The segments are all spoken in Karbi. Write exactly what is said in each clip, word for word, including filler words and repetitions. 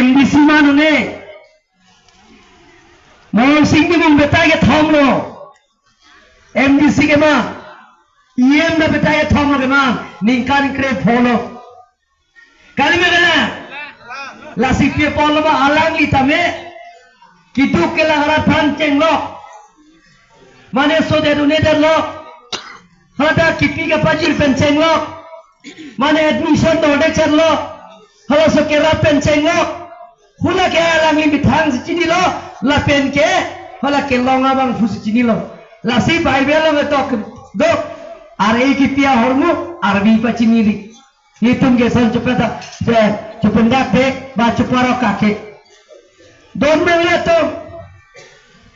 M D C ma non ne. Morsing Timung betai kethom lo. M D C kema. E M ta betai kethom lo kema. Ningkan krepho lo. Kali ma kena. Lasi pi apotlo ma alangli tame. Keduk kelang arat aphan chenglok. Mane sodet un-edetlo. Hala ta kipi kapajir pen chenglok. Mane admission dorde chenglok. Halaso kerap pen chenglok. Hala ke alangli methang si chinilo. Lapen ke hala kelong abangphu si chinilo. Lasi Bible along ketok do. Ar-e kipi ahormu arvi pachinili. Nelitum ke son chupenta, che, chupendakde, ba chuparok kake. Don mangli atum.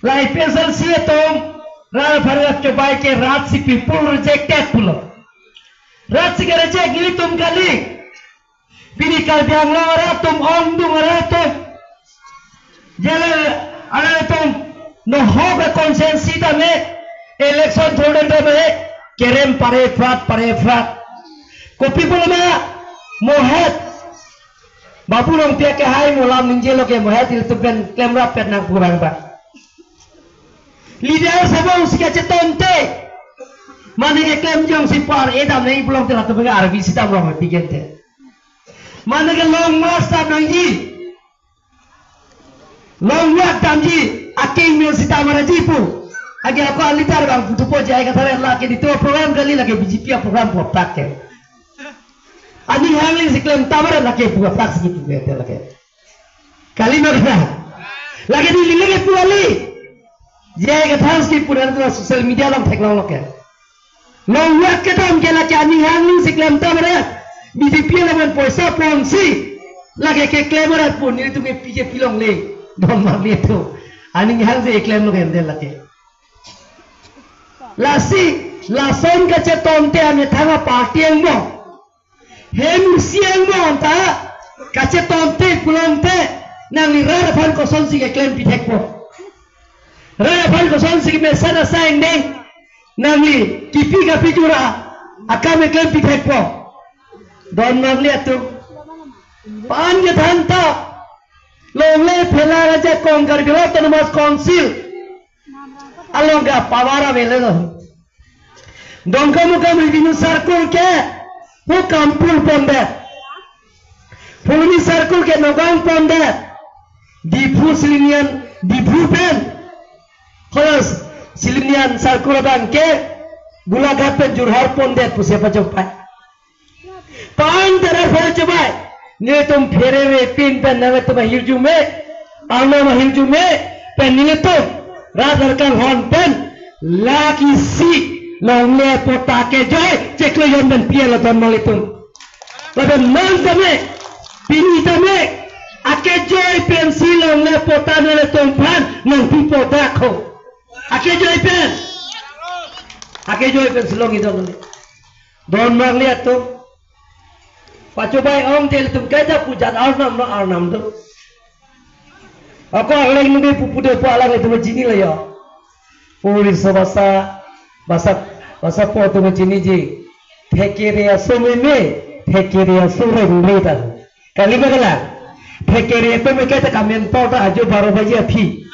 La A P H L C atum, rat aphan chobai ke rat si people rejected pulo. Rat si ke reject nelitum kali. Pini Karbi Anglong arat atum, ongdung arat atum. Jela arat atum, no hok a constituency tame, election throden tame, kerem pare prat, pare prat. Kopi pulo ma, mohet. Babu Rongpi akehai mo alam ningjelo ke mohet ilitum pen klemrap pet nang pu abang ba. Leader sabong si kachetonte. Mane keklem jongsi par edam nangji pulote latum ke arvi si dam rong pi gente. Mane ke long march dam nangji. Long walk damji, aking mil sita maraji pu. Agi ako a-leader abang putupo jai kathare lake di to program kali lake B J P a-program pu aplak ke. Aning hangli si klem tamara lake pu aplak si pu ke lake. Kali ma kena. Lake di lile ke pu ali. Jai kathar si pu dan social media along theklong lake. Long walk kedam ke lake aning hangli si klem tamara. B J P lapen poisa ponsi lake keklem arat pun nelitum ke P J P longle. Don mangli atum. Aning hang si klem lo kende lake. Lasi, lason kachetonte amethang a-party angbong. Hem isi angbong ta kachetonte pulote nangli rat aphan kosonsi keklem pithekpo. Rat aphan kosonsi kemesen asai angdeng. Nangli kipi kapijura akam keklem pithekpo. Don mangli atum. Pan kethan ta. Longle Phela Raja Kong Karbi Anglong Autonomous Council along ke power avelo. Dongkamukam Revenue Circle ke Hukkampur pondet. Phuloni Circle ke Nagaon pondet. Diphu Silimian Diphu pen. Holos Silimian Circle abang ke Golaghat pen Jorhat pondet pusi pachokpai. Pan tara pore chobai. Nelitum pherere pin pen nelitum ahirjume. Arnam ahirjume. Pen nelitum rat arkanghon pen lake isi longle patta kejoi chiklo jon pen pi-et lo don mangli atum. Lapen non tame, pini tame, akejoi pensi longle patta nelitum aphan nangpipo dak ho. Akejoi pen. Akejoi pensi longji don mangli. Don mangli atum. Pachobai ongte ilitum kaita pu jat Arnam lo Arnam do. Ako arleng nungbe pupu do pu alanglitum chinilo yo. Uri so basa, basa, basa po atum chiniji. Thekere aso meme, thekere aso rengre ta. Kali ma kena. Thekere atum ke ta kamen por ta ajo baro baji aphi.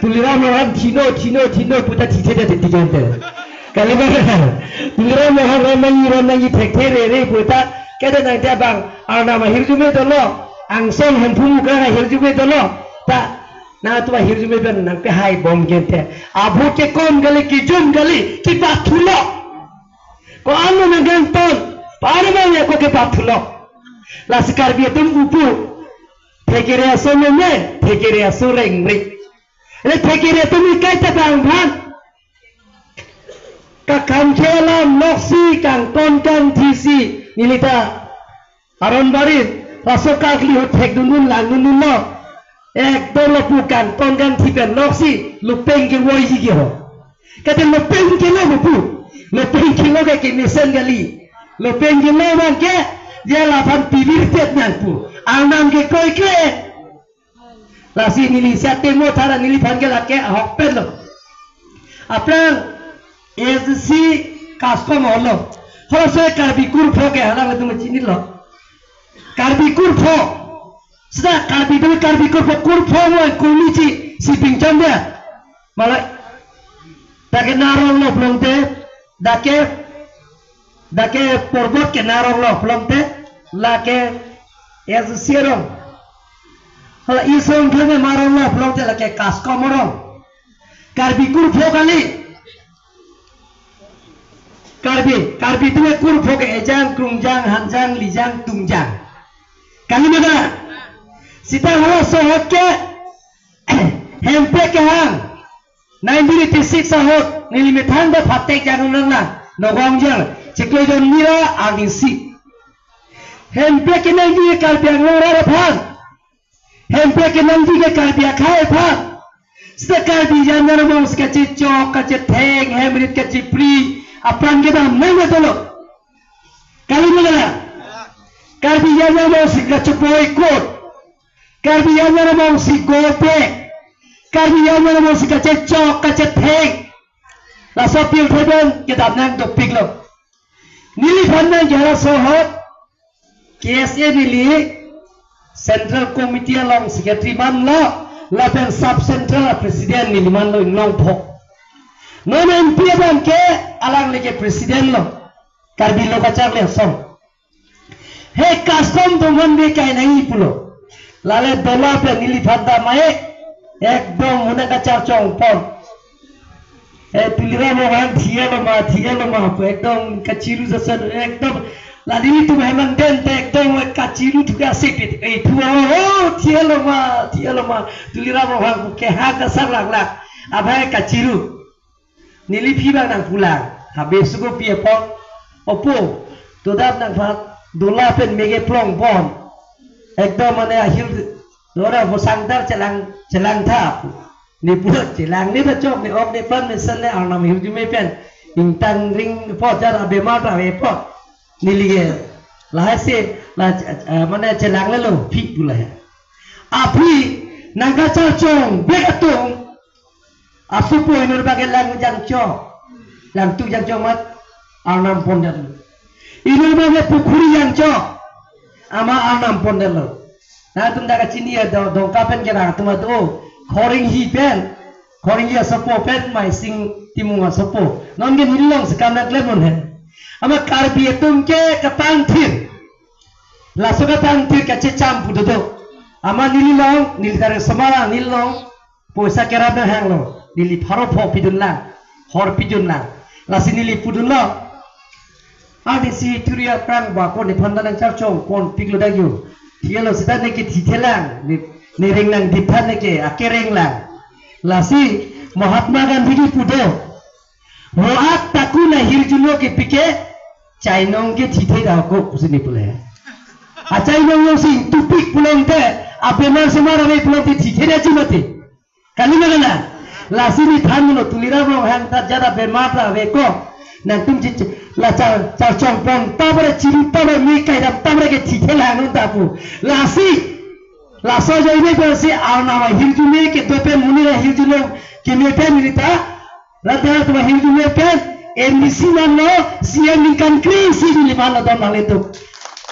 Tuliram Ronghang thino, thino, thino puta thithe ta thithe gente. Kali ma kena. Tuliram Ronghang ron nangji, ron nangji thekere re puta. Kede nangte abang Arnam ahirjume dolo. Angsong Hemphu Mukrang ahirjume dolo. Ta nangtum ahirjume pen nangpehai bom gente. Abhut ke kom kali, kijum kali, kipathulok. Ko-an lo nangkangton, pare bang ya ko kepathulok. Lasi Karbi atum pupu. Thekere aso meme, thekere aso rengre. Le thekere atum ke kaita bang aphan. Kakam khe alam loksi kangton kangthisi neli ta aron barit, laso kakli ho thekdundun langdundun lo. Ekdom lapu kangton kangthi pen loksi lopeng kevoiji ke ho. Kate lopeng kelo pupu. Lopeng kelo ke kemesen kali. Lopeng kelo abang ke dia laphan pivirpet nangpu. Arnam ke kroikre. Lasi neli si atemo thara neliphan ke lake ahokpet lo. Aphrang A S D C custom hall lo. Halaso Karbi kurpho ke halangtum chinilo. Karbi kurpho. Seta Karbi atum Karbi kurpho kurpho mo kurmi chi si pinchom dia. Malai. Dak ke narong lo pulote, dak ke, dak ke porbot ke narong lo pulote, lake S C rong. Hala isong thang ke marong lo pulote lake kaskom rong. Karbi kurpho kali. Karbi, Karbi atum kurpho ke ejang, krungjang, hanjang, lijang, tungjang. Kali mana? Seta halaso ahut ke, Hemprek kehang. Nineteen eighty-six ahut, neli methang do phatek jang nang na, Nagaon jang, chiklo jon mira arnisi. Hemprek kenangji Karbi Anglong arat aphan. Hemprek kenangji ke Karbi akhei aphan. Seta Karbi Anglong si kachechok, kachetheng, hemrit kachipri, apran kedam nang na tolo. Kali mana? Karbi Anglong si kachepoi kot. Karbi Anglong si gope. Karbi Anglong si kachechok, kachetheng. Laso pirthe pen kedam nang dopik lo. Neliphan nang jara sohot. K S A neli Central Committee along Secretary man lo, lapen Sub Central a President neli man lo Inglongpho. Non M P abang ke alangle ke President lo. Karbi lo kacharli asong. He kastom atum aphan me kai nangji pulo. Lale dola pen neliphan ta mai. Ekdom muna kacharchong pon. Eh, Tuliram Ronghang thia lo ma, thia lo ma, ekdom kachiru jasen, ekdom. La nelitum heman den te ekdom kachiru thuka sepit. Eh, thua, oh, thia lo ma, thia lo ma. Tuliram Ronghang ke ha kasar lang lang. Abang kachiru. Neli phi abang nangpulang. Habe sugo pi apot. Opo. Todat nangphan dola pen mege plong pon. Ekdom mane ahir. Lora bo sangdar chelang, chelang tha. Ne pu chelang ne ta chok ne ok ne pan mesen ne Arnam ahirjume pen. Ingtang ring apot jar abemar ta ave apot. Neli ke. Lahai se, la, eh, mane chelang le lo, phi pu lahai. Aphi, nangkacharchong, bek atum. Asopo inut abang ke lang jangcho. Langtuk jangcho amat Arnam pondetlo. Inut abang ke pukhuri jangcho. Amat Arnam pondetlo. Nangtum ta kachini ya do-, Dongka pen ke nangtum atum. Khoringhi pen. Khoringhi asopo pen Maising Timung asopo. Non ke neli along si kam nangklemnon he. Amat Karbi atum ke katangthir. Laso katangthir kachecham pu dodo. Amat neli along, neli tarik semara neli along. Poisa kerap nanghanglo, neli pharo pho pidun lang, hor pidun lang. Lasi neli pudunlo. Arnisi turi aphrang ba ko nephan ta nangcharchong ponpiklo dagyo. Thilo seta neke thithelang, ne, ne reng nangdiphan neke, akereng lang. Lasi Mahatma Gandhi ke pudo. Mo-ak takun ahirjulo kepike, chainong ke thithe dako pusi ne pule. Achainong nong si tupik pulote, abemar semar ave pulote thithe daji mati. Kali mana? Lasi ne thanlo Tuliram Ronghang ta jara bemar ta ave ko. Nangtum ji la char, charchong pon ta bre chiru ta bre mi kaidam ta bre ke thithe lang non ta pu. Lasi laso ajoine pensi Arnam ahirjume kedo pen monit ahirjume keme pen neli ta Radha atum ahirjume pen M D C manlo, C M ningkan kre-isi neli manlo don nanglitum.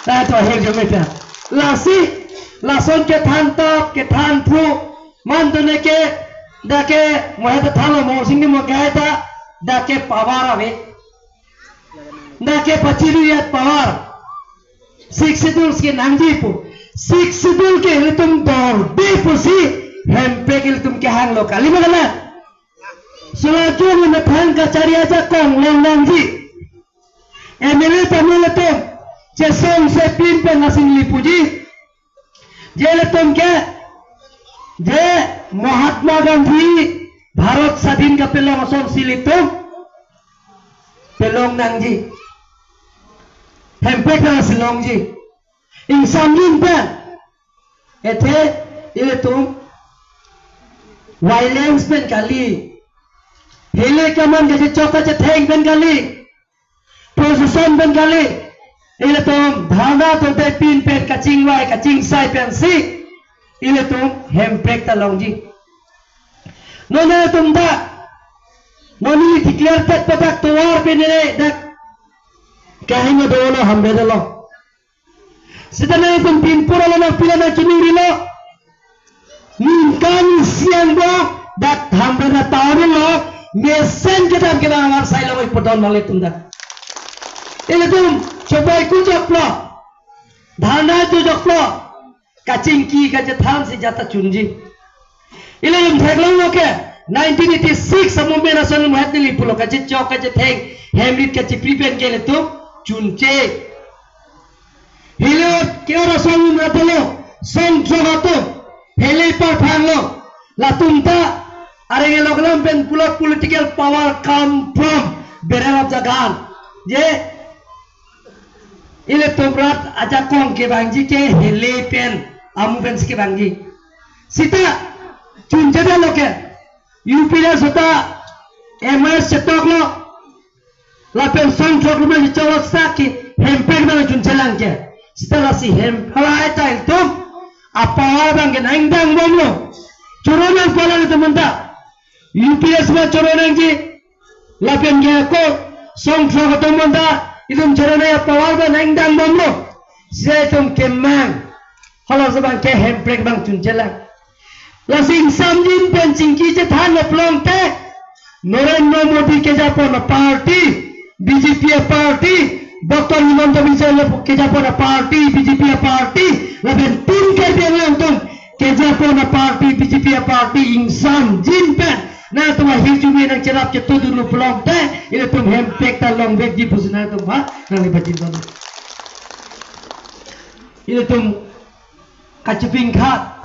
Radha atum ahirjume pen. Lasi, lason kethan tap, kethan phu, man done ke, dak ke, mo he ta thanlo, Mohor Sing Timung ke ta, dak ke power ave. Dak ke pachiru yat power. Sixth Schedule ke nangji pu. Sixth Schedule ke ilitum dorde pusi, Hemprek ilitum kehanglo kali ma kali. Sulachung methang kachari ajakong long nangji. M L A ta M L A atum chesong se pin pen asing lipuji. Je ilitum ke, je Mahatma Gandhi Bharat Sadhin kapelong asonsi ilitum pelong nangji. Hemprek nangsi longji. Ingsamjin pen. Athe ilitum violence pen kali. Hele kaman kachechok kachetheng pen kali. Procession pen kali. Ilitum dharna tangte pin pen kachingvai kachingsai pensi. Ilitum Hemprek ta longji. Non ilitum ta. Non ili declare tet patak tovar pen ne dak. Kahingno dolo hambe dolo. Sita nangtum pinpur along nangpi along nangchunuri lo. Ningkan isi angbong dak Hamren atown lo, mesen kedam kedam avarsai lo ipudon bang ilitum dak. Ilitum chobai kujok lo. Dharna jojok lo. Kachingki kachethan si jata chunji. Ilitum theklong lo ke nineteen eighty-six a-movement ason ilitum het neli pulo kachechok kachetheng hemrit kachepri pen ke ilitum chunche. Helo ke-ot asong umra telo, song throk atum, hele parphang lo, latum ta, areng elok lam pen pulo political power come from Berer of Jagahan. Je, ilitum rat ajakong kevangji ke hele pen, amu pen si kevangji. Sita, chunche da lo ke, U P S ta, M S chetok lo, lapen song throk rumen cholo saki hemprek nang chunchelang ke. Sita lasi hem halai ta ilitum a-power bang ke nangdang bomlo. Choro nangpo lang ilitum anta. U P S ma choro nangji. Lapen ke ako song throk atum anta. Ilitum choro nang a-power bang nangdang bomlo. Sita ilitum kemang. Hala si bang ke hemprek bang chunchelang. Lasi ingsamjin pen chingki chethan lo pulote, Narendra Modi kejapon a-party, B J P a-party, Doctor Himanta Biswa Sarma kejapon a-party, B J P a-party, lapen pun Karbi Anglong atum kejapon a-party, B J P a-party, ingsamjin pen nangtum ahirjume nangcherap chetudun lo pulote, ilitum hemprek ta longvekji pusi nangtum ha, nangli pachinton. Ilitum kachipingkhat